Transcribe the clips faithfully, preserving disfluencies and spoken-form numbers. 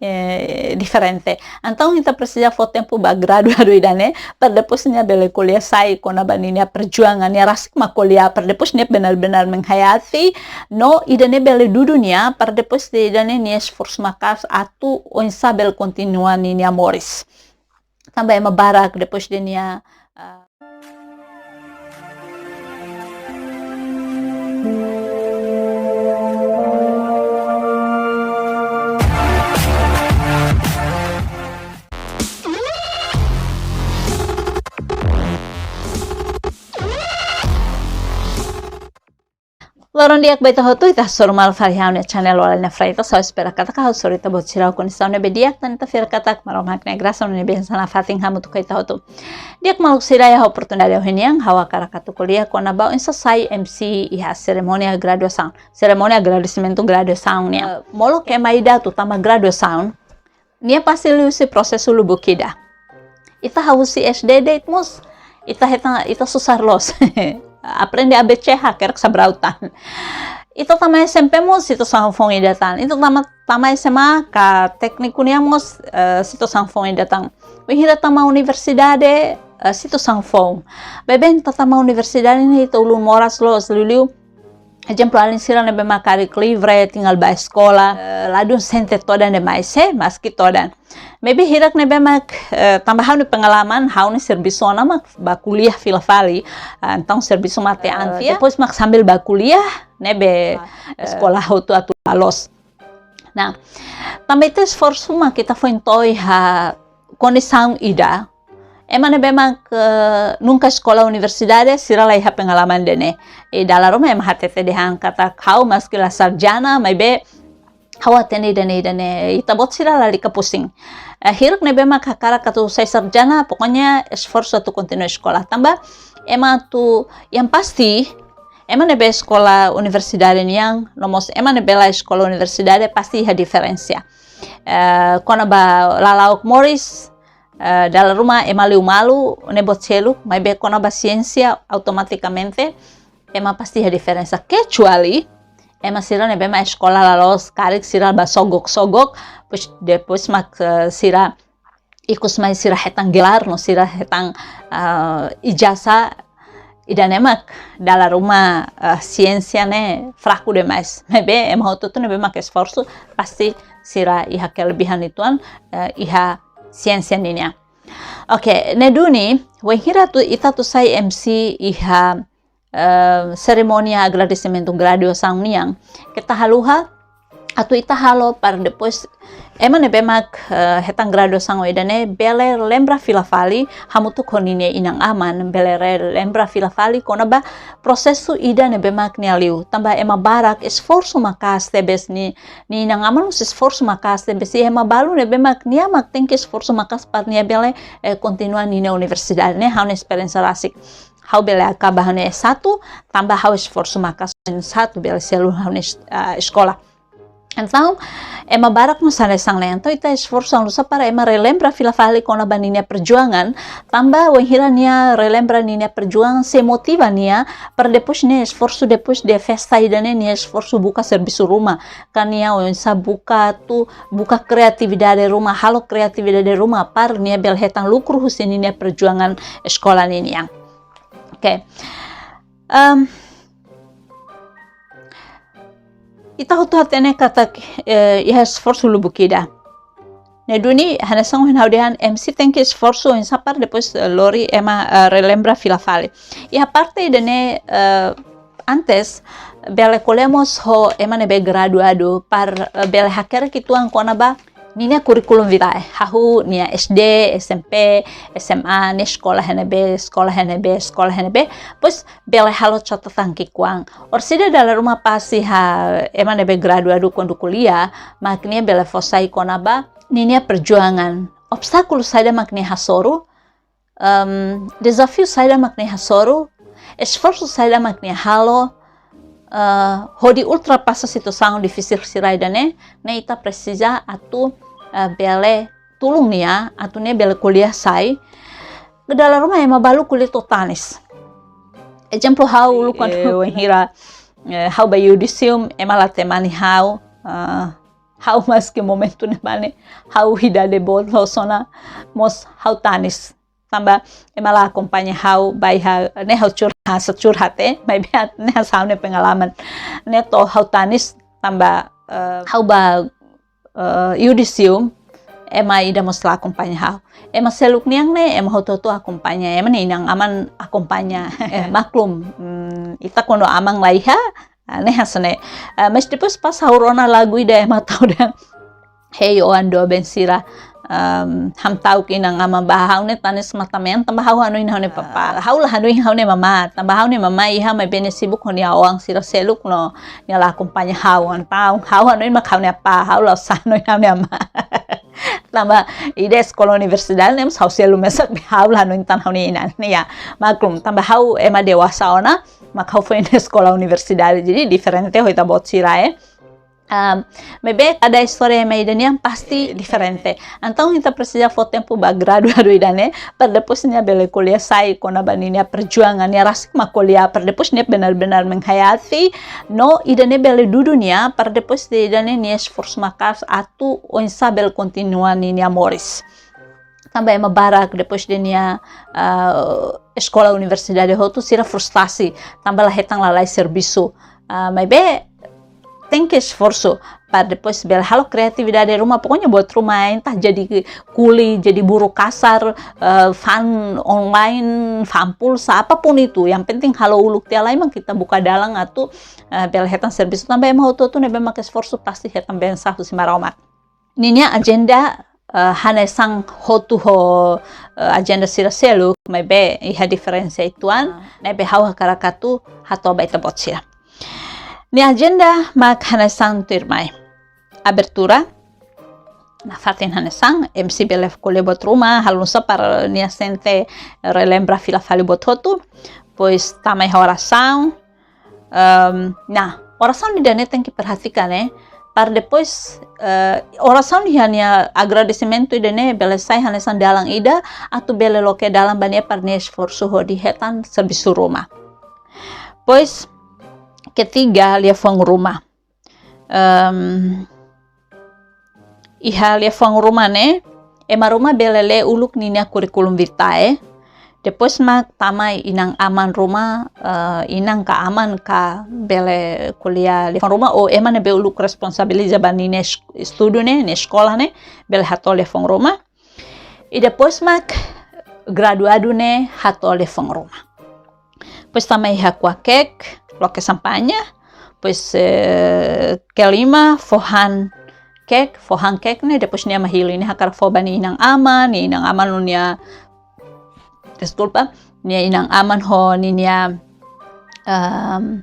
eh, diferente. Entaun, ita presiza fó tempu ba graduadu ida-ne'e, para depois nia bele ko'alia sai kona-ba ninia perjuangan, nia rasik mak ko'alia, para depois nia benar-benar menghayati, no ida-ne'e bele dudu nia, para depois de ida-ne'e nia esforsu maka'as atu oinsá bele kontinua ninia moris. Tanba ema barak depois de nia, ah, Loron di'ak ba ita hotu, ita hasoru malu fali iha ha'u-nia channel Wallenia Freitas, ha'u espera katak ha'u hasoru ita-boot sira ho kondisaun ne'ebé di'ak, tan ita fiar katak Maromak nia grasa no nia bensaun nafatin hamutuk ho ita hotu. Di'ak maluk sira, iha oportunidade ohin nian, ha'u hakarak atu ko'alia kona-ba oinsá sai M C iha serimónia graduasaun, serimónia agradesimentu graduasaun nian. Eh, molok ema ida atu tama graduasaun, nia pasti liu husi prosesu lubuk ida. Ita hahú husi S D de'it mós, ita hetan, ita susar loos. Aprende A B C hakerek sabraut tan. Ita tama S M P mós situasaun foun ida tan. Ita tama, tama S M A ka tékniku nian mós, eh, situasaun foun ida tan. Wainhira tama universidade, eh, situasaun foun. Baibain ita tama universidade ne'e ita ulun moras loos, liuliu ezemplu, alin sira ne'ebé mak karik livre, tinggal bá eskola, eh, ladún sente todan demais, eh, maski todan. Maibé hirak ne'ebé mak, eh, tanba ha'u-nia pengalaman, ha'u-nia servisu ona mak bá kuliah fila fali, ah, entaun servisu matean, eh, fia. Depois mak sambil bá kuliah, ne'ebé, eh, eskola hotu atu laloos. Nah, tanba ita esforsu mak ita foin to'o iha kondisaun ida. Ema ne'ebé mak, eh, nunka eskola universidade, sira la iha pengalaman ida-ne'e. I dala ruma ema hatete dehan katak ha'u maski la sarjana, maibé ha'u hatene ida-ne'e, ida-ne'e. Ita-boot sira lalika pusing. Eh, hirak ne'ebé mak hakarak atu sai sarjana, pokoknya esforsu atu kontinua eskola. Tanba ema atu, yang pasti, ema ne'ebé eskola universidade nian, no mós ema ne'ebé la eskola universidade, pasti iha diferensa. Eh, kona-ba lala'ok moris, eh, dala ruma ema liu malu, ne'e buat seluk, maibé kona-ba siénsia, automatikamente ema pasti iha diferensa. Kecuali ema sira ne'ebé mak eskola la loos, karik sira bá sogok-sogok, depois, depois mak, eh, sira ikus mai sira hetan gelar no sira hetan, eh, ijazah, ida-ne'e mak dala ruma, eh, siénsia ne'e fraku demais. Maibé ema hotu-hotu ne'ebé mak esforsu, pasti sira iha kelebihan uitoan, eh, iha siénsia ninian. Oke, ne'e duni, wainhira atu, ita atu sai M C iha, eh, serimónia agradesimentu graduasaun nian, keta haluha atu ita halo para depois ema ne'ebé mak, eh, hetan graduasaun ida-ne'e bele lembra fila fali, hamutuk ho ninia inan-aman, bele re-, lembra fila fali kona-ba prosesu ida ne'ebé mak nia liu. Tanba ema barak esforsu maka'as tebes, nia, nia inan-aman mós esforsu maka'as tebes, i ema balu ne'ebé mak nia mak tenke esforsu maka'as para nia bele, eh, kontinua ninia universidade, ne'e ha'u-nia esperiénsia rasik. Ha'u bele akaba ha'u-nia S satu, tanba ha'u esforsu maka'as S satu bele selu ha'u-nia es-, ah, eskola. Entaun, ema barak mós hanesan ne'e. Entaun, ita esforsu oinsá para ema relembra fila fali kona-ba ninia perjuangan, tanba wainhira nia relembra ninia perjuangan, sei motiva nia, para depois nia esforsu, depois de festa ida-ne'e, nia esforsu buka servisu ruma, ka nia oinsá buka atu, buka kreatividade ruma, halo kreatividade ruma, para nia bele hetan lukru husi ninia perjuangan eskola ninian. Oke. Em, ita hotu hatene katak, eh, iha esforsu lubuk ida. Ne'e duni, hanesan ohin ha'u dehan, M C tenke esforsu oinsá para depois, eh, lori ema, eh, relembra fila fali. Iha parte ida-ne'e, eh, antes, bele ko'alia mós ho ema ne'ebé graduadu para, eh, bele hakerek uitoan kona-ba ninia curriculum vitae, hahú nia S D, S M P, S M A, nia eskola iha ne'ebé, eskola iha ne'ebé, eskola iha ne'ebé, depois bele halo catatan ki'ikoan. Orsida dala ruma pasti iha ema ne'ebé graduadu kuandu ko'alia, mak nia bele fó sai kona-ba ninia perjuangan. Obstákulu saida mak nia hasoru, em, dezafiu saida mak nia hasoru, esforsu saida mak nia halo, eh, hodi ultrapasa situasaun difisil sira ida-ne'e, ne'e ita presiza atu, eh, bele tulun nia, atu nia bele ko'alia sai. Dala ruma ema balu ko'alia to'o tanis. Ezemplu ha'u uluk kuandu, eh, wainhira, eh, ha'u bá Yudisium, ema la temani ha'u, eh, Ha'u maski momentu ne'ebá ne'e, ha'u idade boot loos ona, mós ha'u tanis. Tanba ema la akompaña ha'u, ba iha ne'e ha'u curhat, sa curhat, eh, maibé ne'e hanesan ha'u-nia pengalaman. Ne'e to'o ha'u tanis, tanba, eh, ha'u ba, eh, yudisium, ema ida mós la akompaña ha'u. Ema seluk nian ne'e, ema hotu-hotu akompaña, ema nia inan-aman akompaña. Eh, maklum, mm, ita kuandu aman la iha, ah, ne'e hanesan ne'e. Ah, mas depois pas ha'u rona lagu ida ema tau dehan, "Hei, oan doben sira, ehm, hamta'uk inan-aman ba." Ha'u ne'e tanis matan-mean, tanba ha'u hanoin ha'u-nia papá. Ah, ha'u la hanoin ha'u-nia mamá, tanba ha'u-nia mamá iha maibé nia sibuk ho nia oan sira seluk no nia la akompaña ha'u, entaun ha'u hanoin mak ha'u-nia apá, ha'u la hanoin ha'u-nia amá. Tanba ida eskola universidade ne'e mós ha'u selu mesak, ha'u la hanoin tan ha'u-nia inan, ne'e ya. Maklum, tanba ha'u ema dewasa ona, mak ha'u foin eskola universidade, jadi diferente ho ita-boot sira, eh. Ah, maibé kada istória ema ida nian pasti diferente. Entaun ita presiza fó tempu ba graduadu ida-ne'e, para depois nia bele ko'alia sai kona-ba ninia perjuangan, nia rasik mak ko'alia, para depois nia benar-benar menghayati, no ida-ne'e bele dudu nia, para depois de ida-ne'e nia esforsu maka'as atu oinsá bele kontinua ninia moris. Tanba ema barak depois de nia, ah, eskola universidade hotu sira frustrasi, tanba la hetan lalais servisu. Ah, maibé tenke esforsu para depois bele halo kreatividade ruma, pokoknya buat ruma, entah jadi kuli, jadi buruh kasar, eh, fa'an online, fa'an pulsa, apapun itu. Yang penting halo uluk tiha lai mak ita buka dalan atu, eh, bele hetan servisu. Tanba ema hotu-hotu ne'ebé mak esforsu pasti hetan bensa husi Maromak. Ninia ajenda, eh, hanesan hotu ho, eh, ajenda sira seluk, maibé iha diferensa uitoan, ne'ebé ha'u hakarak atu hato'o ba ita-boot sira. Nia ajenda mak hanesan tuirmai. Abertura, nafatin hanesan, M C bele ko'alia buat ruma, halo nusá para nia sente relembra fila fali buat hotu, depois tama iha orasaun, ehm, nah, orasaun ida-ne'e tenke perhatikan, eh, para depois, eh, orasaun iha nia agradesimentu ida-ne'e bele sai hanesan dalan ida atu bele loke dalan ba nia para nia esforsu hodi hetan servisu ruma. Depois, ketiga, liafuan ruma. Ehm, iha liafuan ruma ne'e, ema ruma bele lee uluk ninia curriculum vitae. Depois mak tama inan-aman ruma, eh, inan ka aman ka bele ko'alia liafuan ruma, ou ema ne'ebé uluk responsabiliza ba ninia es-, estudu ne'e, nia eskola ne'e, bele hato'o liafuan ruma. I depois mak graduadu ne'e hato'o liafuan ruma. Depois tama iha kuak keek, loke xampaña, depois, eh, kelima, fó han keek, fó han keek ne'e, depois nia mahili ne'e hakarak fó ba nia inan-aman, nia inan-aman no nia, deskulpa, nia inan-aman ho ninia, ehm,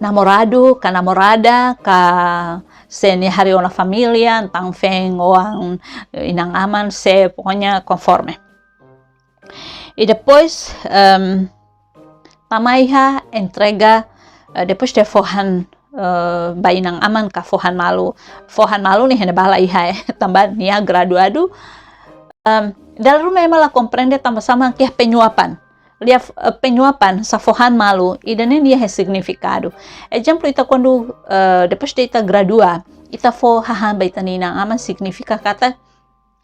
namoradu, ka namorada, ka se nia harii ona família, entaun feen, oan, inan-aman, se, pokoknya konforme. I depois, ehm, tama iha entrega, eh, depois de fó han, eh, ba inan-aman ka fó han malu. Fó han malu ne'e iha ne'ebá la iha, eh, tanba nia graduadu. Ehm, dala ruma ema la komprende tanba sá mak iha penyuapan. Lia, eh, penyuapan, sá fó han malu, ida-ne'e nia iha signifikadu. Ezemplu, ita kuandu, eh, depois de ita gradua, ita fó hahán ba ita-nia inan-aman signifika katak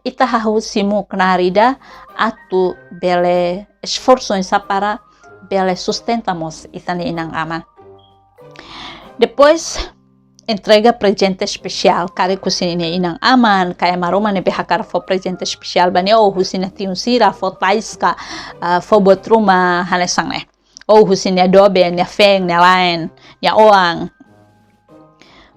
ita hahú simu knaar ida atu bele esforsu oinsá para bele sustenta mós ita-nia inan-aman. Depois, entrega prezente espesiál, karik husi nia inan-aman, ka ema ruma ne'ebé hakarak fó prezente espesiál ba nia, ou husi nia tiun sira, fó tais ka, ah, fó buat ruma, hanesan ne'e. Ou husi nia doben, nia feen, nia la'en, nia oan.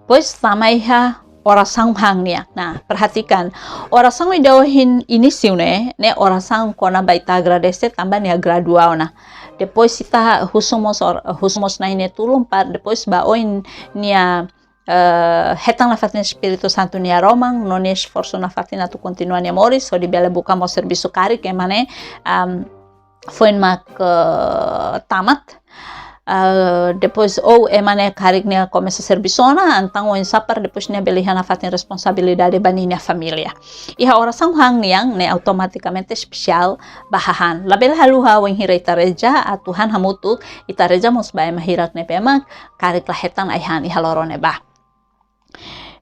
Depois tama iha orasaun han nian. Nah, perhatikan. Orasaun ida ohin inísiu ne'e, ne'e orasaun kona-ba ita agradese tanba nia gradua ona. Depois ita husu mós or-, husu mós Na'i nia tulun para depois ba oin nia, eh, hetan nafatin Espíritu Santu nia roman, no nia esforsu nafatin atu kontinua nia moris, hodi bele buka mós servisu karik ema ne'e, am, foin mak, eh, tamat. Eh, depois, ou ema ne'e karik nia komesa servisu ona, entaun oinsá para depois nia bele iha nafatin responsabilidade ba ninia família. Iha orasaun han nian ne'e automatikamente espesiál ba hahán. Labele haluha wainhira ita reza, atu han hamutuk, ita reza mós ba ema hirak ne'ebé mak karik la hetan ai-han iha loron ne'ebá.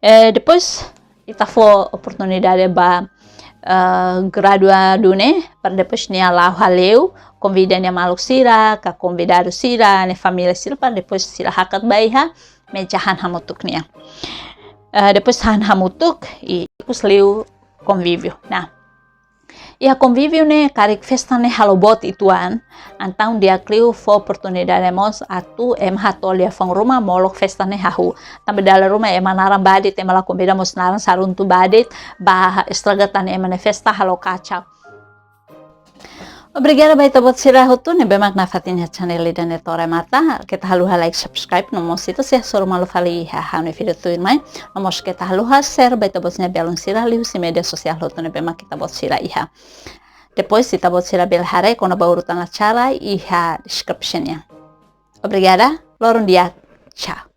Eh, depois ita fó oportunidade ba eh, graduadu ne'e, para depois nia la'o hale'u, konvida nia maluk sira, ka konvidadu sira, nia família sira, para depois sira hakat ba iha meja han hamutuk nian. Eh, depois han hamutuk, i ikus liu konvíviu. Nah, iha konvíviu ne'e, karik festa ne'e halo boot uitoan, entaun di'ak liu fó oportunidade mós atu ema hato'o liafuan ruma molok festa ne'e hahú. Tanba dala ruma ema naran ba de'it, ema la konvida mós naran saruntu ba de'it, bá estraga tan ema nia festa, halo kacau. Obrigada ba ita-boot sira hotu ne'ebé mak nafatin iha channel ida ne'e to'o remata. Keta haluha like, subscribe, no mós ita sei hasoru malu fali iha ha'u-nia vídeo tuirmai. No mós keta haluha share ba ita-boot nia belun sira liuhusi média sosiál hotu ne'ebé mak ita-boot sira iha. Depois ita-boot sira bele haree kona-ba urutan acara iha description nian. Obrigada, loron di'ak, tchau.